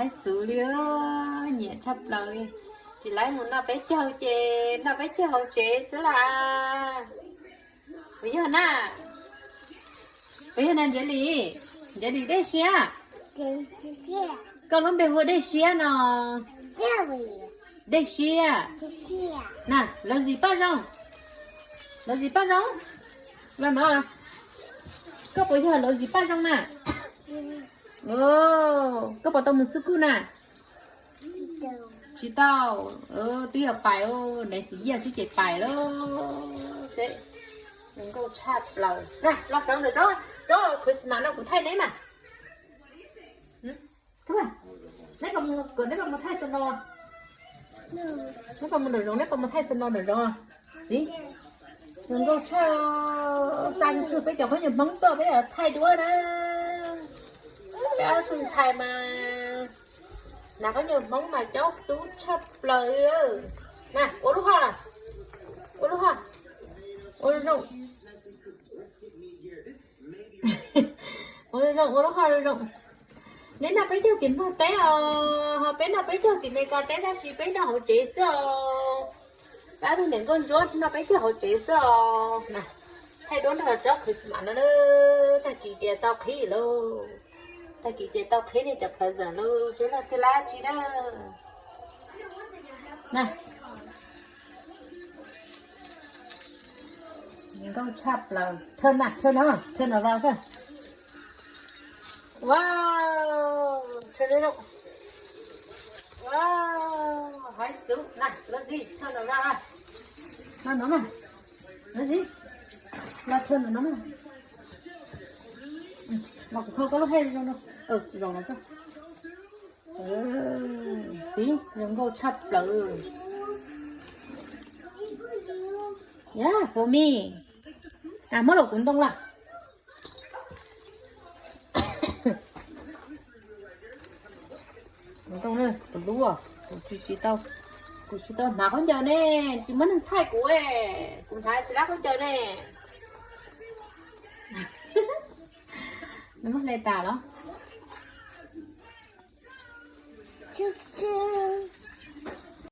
Xwb li, nyiam tshaj plaws li. Tsis laib mus noj peb caug ces noj peb caug hauv tsev xwb las. Puas yog na? Puas yog na Ntsiav Lis? Ntsiav Lis Dej Siab. Koj lub npe hu Dej Siab no. Dej Siab. Na, Lov Zis Paj Zoo. Lov Zis Paj Zoo. Los no. Koj puas yog Lov Zis Paj Zoo na? Koj puas tau mus xub kuj na? Tsis tau. Twb yog pais, nees xim yiaj xwb ces pais lauj. Seb, zoo nkauj tshaj plaws na. Los sawv ntawm tsob, tsob Christmas no kuv thaij neb mas. Neb puas mus, kom neb puas mus thaij xwb no? Neb puas mus nram zoov, neb puas mus thaij xwb no nram zoov? Xib, zoo nkauj tshaj, xa tsug peb cov khaub ncaws Hmoob tuaj peb yuav thaij duab na. Peb ob tug ntxhais mas hnav khaub ncaws Hmoob mas cob xub tshaj plaws li. Na, ua lub hoj na. Ua lub hoj. Ua zoo zoo. Ua zoo zoo, ua lub hoj zoo zoo. Neb noj peb caug tim Nplog teb os, ho peb noj peb caug tim Meskas teb tab sis peb noj hauv tsev xwb os. Peb ob tug niam nkauj ntsuab noj peb caug hauv tsev xwb os. Na, thaij duab nrog tsob Christmas no na. Tag kis ces tau qhib lauj. Tag kis ces tau qhib nej cov present lauj, seb leej twg laib dab tsi na. Na, nkauj tshaj plaws. Turn na, turn no, turn around xwb. Wow, turn around. Wow, hais xub na, Lov Zis, turn around. Los no na, Lov Zis, los turn no na. Los kuv khau koj lub hej zoo no. Zaum los koj. Xib, zoo nkauj tshaj plaws. Yeah, for me. Muab los kuv ntoo lawm. Kuv ntoo, kuv lub, kuv tsis, kuv tsis tau hnav khaub ncaws ne, tsis muaj neeg thaij kuv, kuv hnav tsis lab khaub ncaws ne. Nws muab hle tas los?